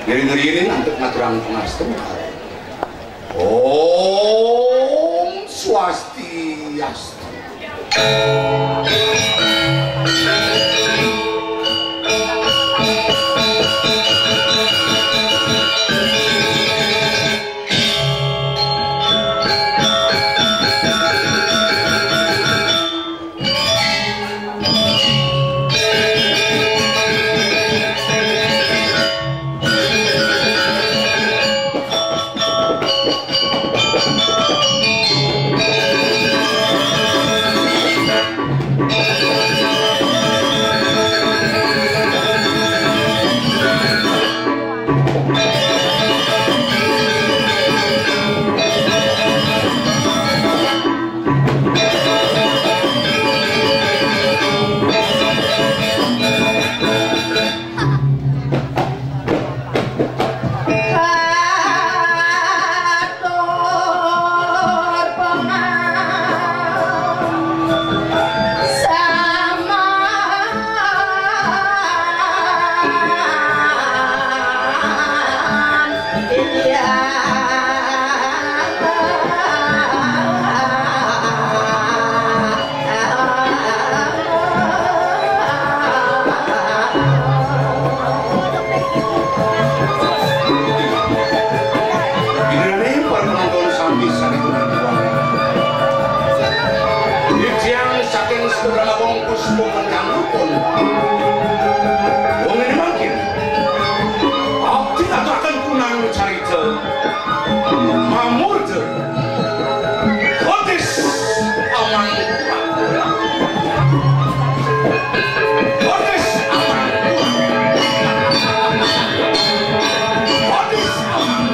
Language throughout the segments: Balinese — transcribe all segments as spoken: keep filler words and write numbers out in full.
Ngiring-ngiringin antuk ngaturang pangastungkara. Om Swastiastu. Inggih para penonton sami saking Titiang saking Subrama Bongkus Bongkon Kangkupon. Wong ini mangkin. Abdi aturaken kunang carita. Mamurda. Kotis amang. Kotis amang. Kotis amang.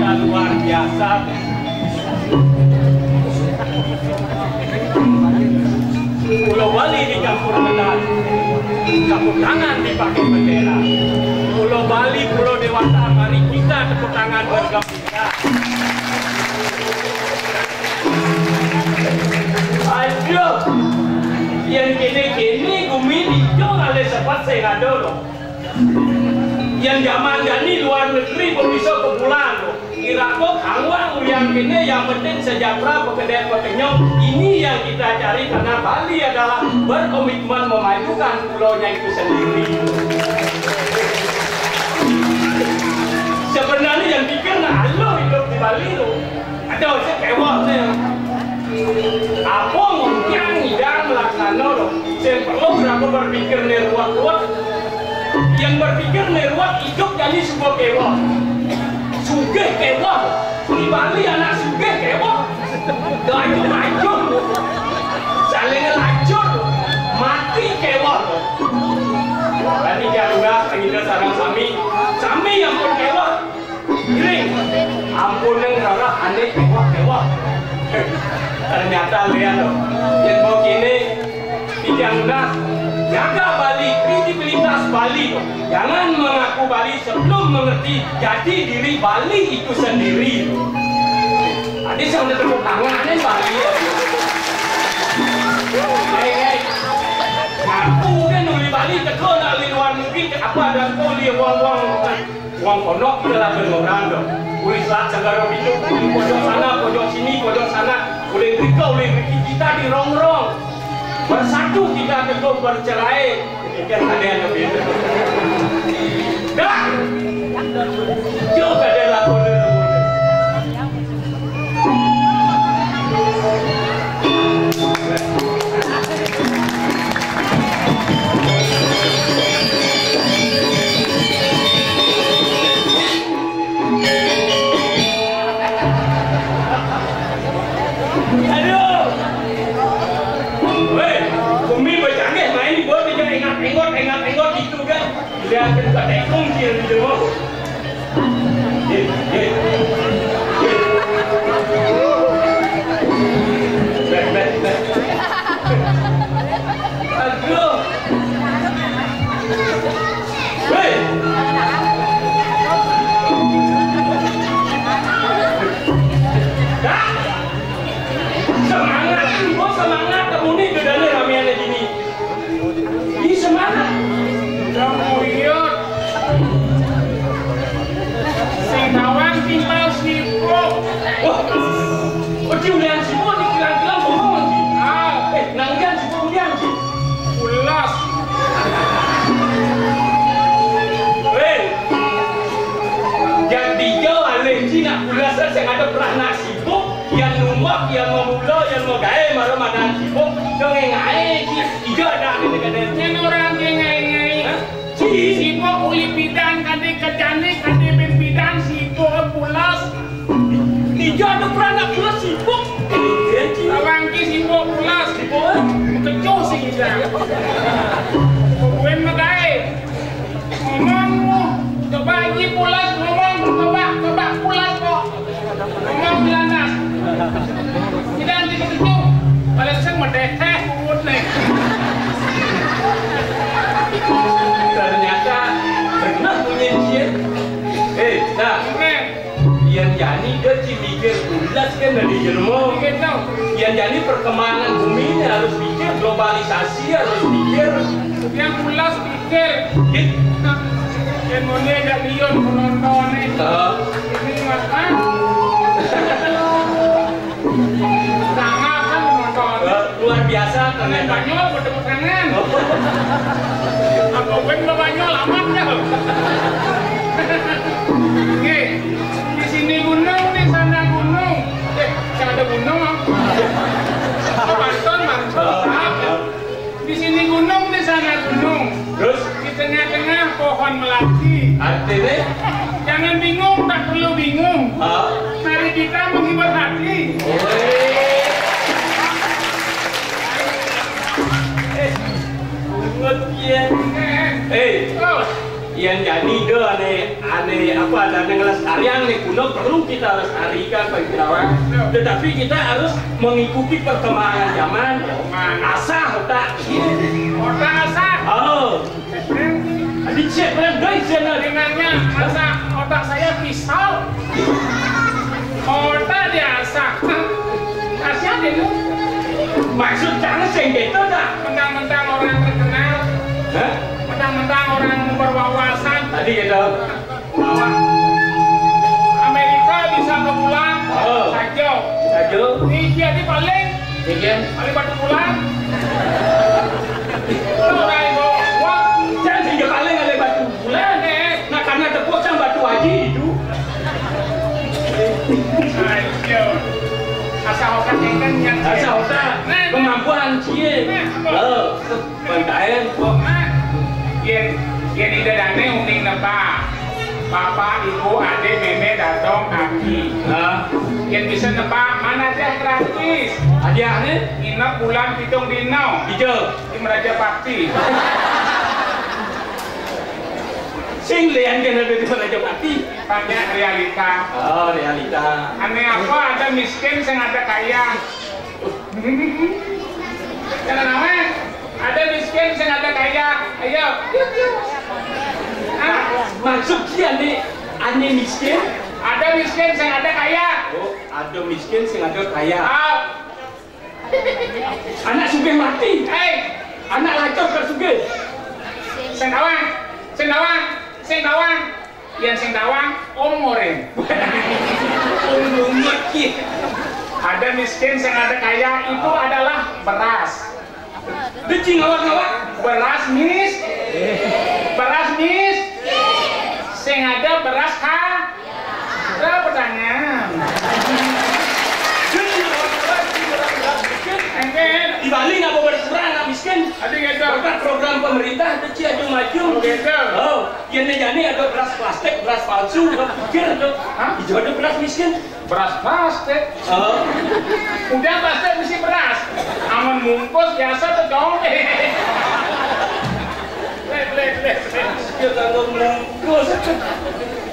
Luar biasa. Pulau Bali dicampur ketan, campur tangan dipakai bendera. Pulau Bali, pulau dewata, mari kita tepuk tangan bergembira. Aduh, yang kene-kene gumi dijol ale sepat sing ado loh. Yang zaman jani luar negeri kok bisa ke bulan loh. Kira kok angwang yang kene yang penting sejahtera, pekedek, pekenyong. Ini yang kita cari karena Bali adalah berkomitmen memajukan pulaunya itu sendiri. Sebenarnya yang pikir nah lo hidup di Bali lo. Ada aja kewah nih. Apa mungkin ngidang melaksana lo? Sing perlu berapa berpikir nih ruwet-ruwet. Yang berpikir nih ruwet hidup jadi sebuah kewah. Sugih kewah. Di Bali anak sugih kewah. Dah itu maju. Saling lanjut. Mati kewah. Berarti jangan udah kita sarang sami. Sami yang pun kewah. Giring, ampun neng rara ane kewah-kewah. Ternyata lihat loh, yang mau kini tidak lunas. Jaga Bali, kredibilitas Bali. Jangan mengaku Bali sebelum mengerti jati diri Bali itu sendiri. Tadi saya udah tepuk tangan nih Bali ya. Hei, hei. Ngaku kan uli Bali, teko nak uli luar negeri, apa dan kau uli wong-wong. Wong pondok kita lah berorang dong. Uli selat segala pintu, uli pojok sana, pojok sini, pojok sana. Uli rika, uli riki kita di rong-rong. Bersatu kita teguh bercerai. Ikan ada yang lebih. Dah. Jauh ada laporan. Aduh. Weh, bumi bercanggih main di bawah tiga engat-engot, engat-engot gitu kan. Dia akan tak tekung dia di bawah. Aduh. Hei. Dah. Semangat, ibu semangat, kamu ni bedanya ramean lagi ni. Ini semangat. Kamu iya. Sing tawang timbal sibuk. Wah. Oji ulian sibuk ni kilang-kilang bengong lagi. Ah. Eh, nang ulian sibuk ulian sih. Ulas. Weh. Jadi jauh alih Cina ulas saya ada pernah nak sibuk. Yang numbak, yang memula, yang megae, mara madan sibuk, dong ngae, ki, iga ada ada kadang. Yang orang yang ngae-ngae. Hah? Sibuk uli bidan, kade kejane, kade ben bidan, sibuk pulas. Iga ada peranak pulas sibuk. Orang ki sibuk pulas. Sibuk, eh? Kecoh sih kita. Kuen megae. Ngomong, coba ini pulas, ngomong, coba, coba pulas kok. Ngomong bilanas. Tidak nanti ketujuh. Balasan medeteh, pungut nih. Ternyata benar punya dia. Eh, nah. Nih. Yang jani dia ci mikir pulas kan dari jelma. Mikir tau. Yang jani perkembangan bumi ini harus pikir globalisasi, harus pikir. Yang pulas Ker. Yen ngene gak liyon penonton nih. Heeh. Ini Mas, ah. Sangat kan penonton. Eh, luar biasa ternyata. Banyol, bertepuk tangan. Oh. Apa ben Banyol aman dah. Oke. Di sini gunung, di sana gunung. Eh, sana ada gunung, ah. Manton, manton. Heeh. Di sini gunung, di sana gunung. Terus? Di tengah-tengah pohon melati. Artinya? Jangan bingung, tak perlu bingung. Hah? Mari kita menghibur hati. Woi. Eh, ingat ya. Eh, eh. Eh, oh. Yang jadi do ane, ane apa, ada yang ngelestarian nih kuno, perlu kita lestarikan, Pak Irawan. Tetapi kita harus mengikuti perkembangan zaman. Asah otak. Otak asah. Oh. Dicek benar guys, ya, nah. Dengannya, masa otak saya pisau? Otak diasah. Kasihan itu. Maksud jangan sing gitu dah. Mentang-mentang orang terkenal. Hah? Mentang-mentang orang berwawasan. Tadi gitu. Bahwa Amerika bisa ke bulan. Oh. Saja. Saja. Ini jadi paling. Iya. Paling batu bulan. Orang itu. Wah. Jangan sehingga paling ada batu bulan. Eh. Nah, karena tepuk sang batu haji itu. Ayo. Asal otak yang kan yang asal otak. Nah, kemampuan cie. Nah, oh. Pantaen kok. Yen, yen Ida Dane uning nebak. Bapak, ibu, adik, meme, dadong, aki. Hah? Yen bisa nebak, mana dia gratis? Hadiahnya? Nginep bulan pitung dino. Ijo. Di Meraja Bakti. Sing lian kan ada di Meraja Bakti. Tanya realita. Oh, realita. Aneh apa ada miskin sing ada kaya? Jangan nama. Ada miskin sing ada kaya. Ayo. Hah? Maksud dia nih, ane miskin? Ada miskin sing ada kaya. Oh, ada miskin sing ada kaya. Ah. Anak sugih mati. Hei. Anak lacur ke sugih. Sing tawang. Sing tawang. Sing tawang. Yang sing tawang, Om Moren. Om Moren. Ada miskin, sing ada kaya, itu adalah beras. Deci ngawak-ngawak. Beras mis. Beras mis. Sing ada beras ha. Ada pedangan. Deci ngawak-ngawak, deci ngawak-ngawak. Di Bali nggak mau berkurang, nggak miskin. Ada gitu. Berkat program pemerintah, deci ada maju. Oh, gitu. Oh. Yen jane ada beras plastik, beras palsu, beras pikir, ada. Hah? Ijo ada beras miskin. Beras plastik? Oh. Udah plastik mesti beras. Aman mungkus biasa tuh, Cong. Lek, lek, lek, lek. Dia kanggo mungkus.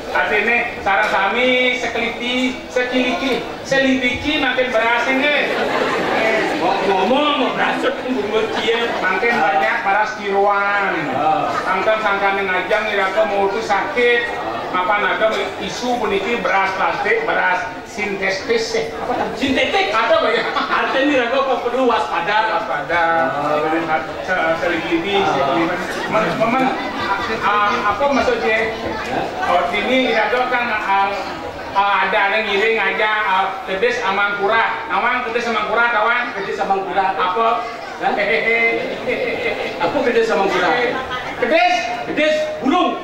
Artinya, sareng sami sekeliti, sekiliki. Selidiki makin berasing, eh. Ngomong, mau berasut, bungut dia. Makin banyak beras tiruan. Ah. Angkan sangkane ngajang, ira ke mau tuh sakit. Mapan ada isu puniki beras plastik, beras sintetis, eh. Apa tadi? Sintetik. Ada banyak. Artinya ira ke perlu waspada. Waspada. Ah. Se-, selidiki, ah, selidiki. Men-, men-, ah, apa maksudnya? Oh, ini ira ke kan, ah, Ah, ada anu ngiring aja, ah, kedis amang kurat. Nawang kedis amang kurat, tawang? Kedis amang kurat. Apa? Hah? Apa kedis amang kurat? Kedis. Kedis burung.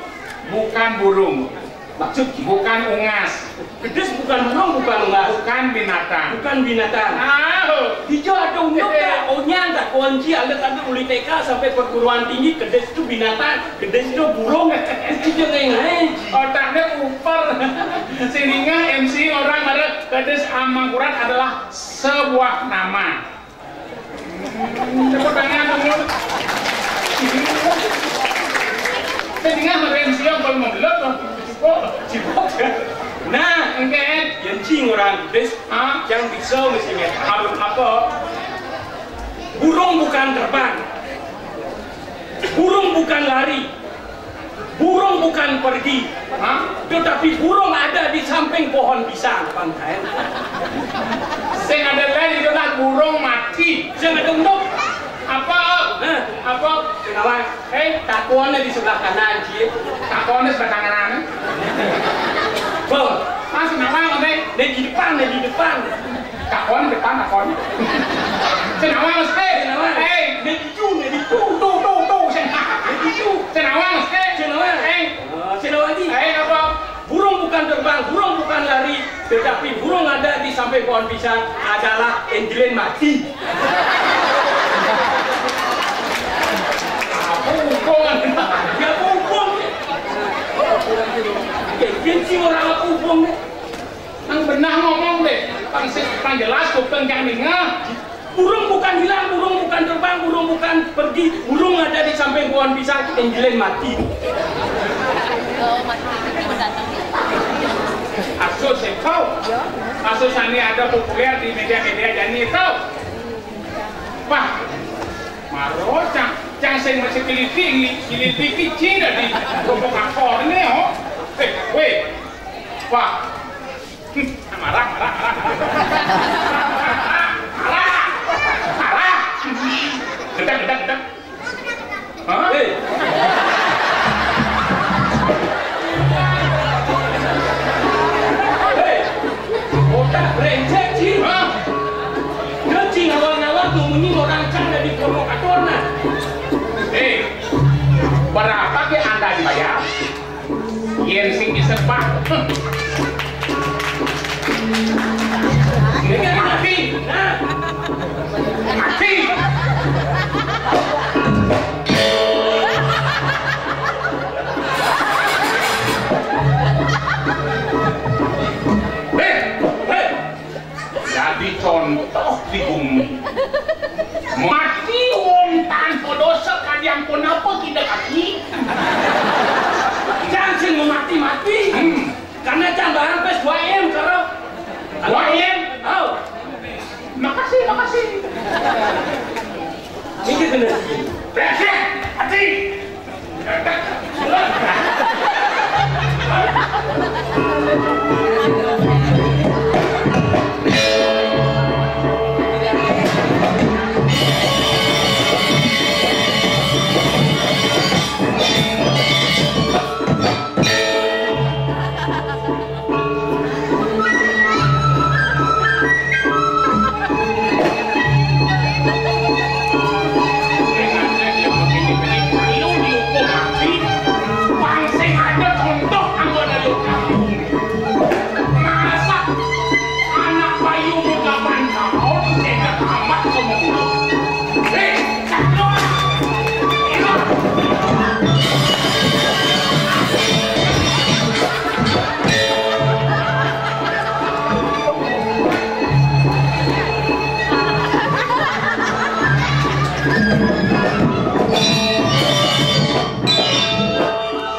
Bukan burung. Maksud? Bukan ungas. Kedis bukan burung, bukan ungas. Bukan binatang. Bukan binatang. Ah. Ijo ada unduk ya, onyan tak kunci, ada tadi uli T K sampai perguruan tinggi, kedis itu binatang, kedis itu burung, itu jangan ngaji. Otaknya uper. Sehingga M C orang ada kedis amang kurat adalah sebuah nama. Tepuk tangan dulu. Sehingga ada M C yang belum membelut loh. Cipok. Cipok. Nah, engke yang cing orang kedis, ah, yang bisa mestinya. Apa? Burung bukan terbang. Burung bukan lari. Burung bukan pergi. Hah? Tetapi burung ada di samping pohon pisang, Bang Kaen. Sing ada lain itu lah burung mati. Sing ada untuk. Apa? Hah? Apa? Sing apa? Eh, takonnya di sebelah kanan, Cip. Takonnya sebelah kanan. Bang. Mas, nawang, Mas, eh? Nih, di depan, nih, di depan. Takon, depan, takon. Sing nawang, Mas, eh? Sing nawang. Eh. Nih, di tu, nih, di tu. Tu, tu, tu, sing nawang. Nih, di tu. Sing nawang, Mas, eh? Sing nawang. Eh. Oh, sing nawang lagi. Eh, apa? Burung bukan terbang, burung bukan lari, tetapi burung ada di samping pohon pisang adalah Angelin mati. Apa hubungan? Ya, apa hubungan? Mungkin sih orang apa hubungan? Nang benah ngomong deh, pang, pang jelas kuping yang dengar. Burung bukan hilang, burung bukan terbang, burung bukan pergi, burung ada di samping pohon pisang, Angelin mati. Asus, eh, kau. Asus, ini ada populer di media-media jani, kau. Wah, maro cang, cang sing masih keliti, keliti kecil dari provokator ni, oh. Eh, weh. Wah. Hmm, marah, marah, marah, marah. Marah, marah. Gedang, gedang, gedang. Hah? Hei. Hei. Otak brengsek, Cing. Hah? Dia, Cing, awal-awal tuh munyi orang cang dari provokator, nah. Hei, berapa ke anda dibayar? Yen sing disebak. Ini mati. Mati. Hei, hei. Jadi contoh di bumi. Mati wong tanpa dosa, kadi ampun apa kita kaki? Jangan sing mau mati-mati. Hmm. Karena cang barang pes dua M, karo. Dua M? Oh. Makasih, makasih. Ini bener. Beres, mati.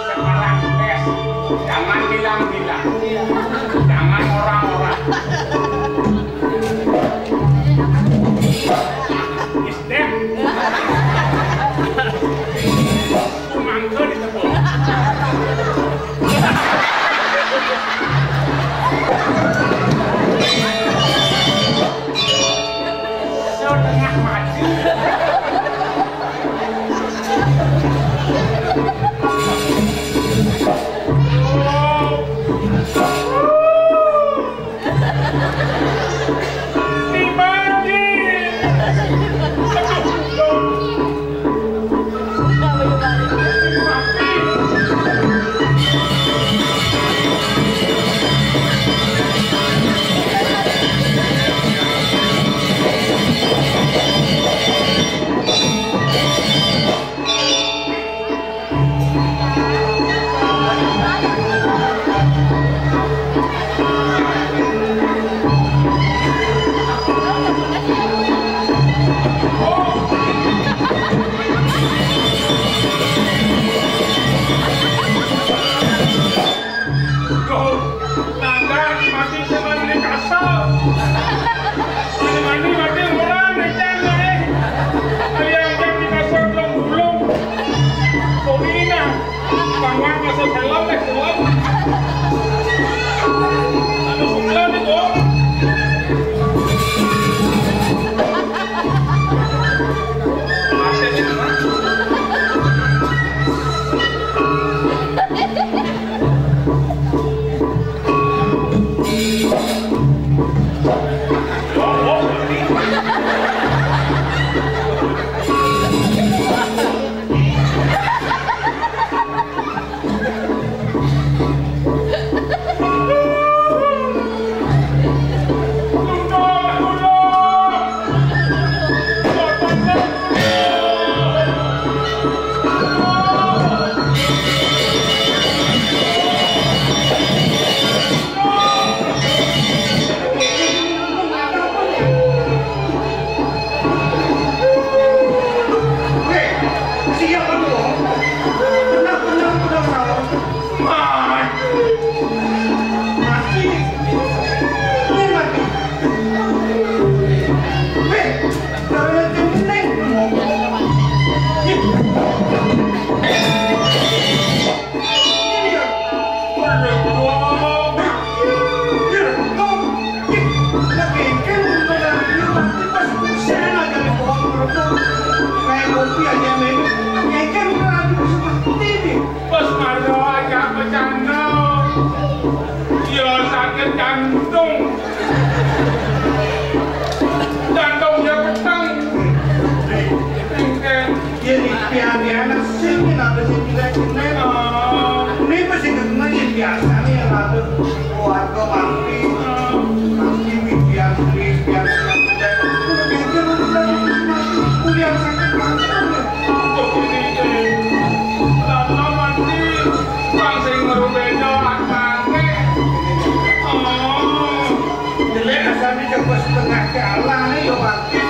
Sekarang tes, jangan bilang-bilang, jangan orang-orang. Is dead. Mangga ditepuk. Setengah mati. Duh, nanda mati sama ini kasar. Mani-mani mati orang, nih, cang, nih. Ayo, yang di kasar belum-belum. Sorry, nah. Bang Wan masuk helm, eh, helm. Anu, helm itu. Biasane ya, Ratu, keluarga mati. Mati, widian, widian, widian. Geger urusan itu, Mas. Kuliah sakit, Mas. Kok ngene iki? Lah, mati. Wong sing ngeru beda akmane. Oh. Jelek asale coba setengah jalan, ya, Mas.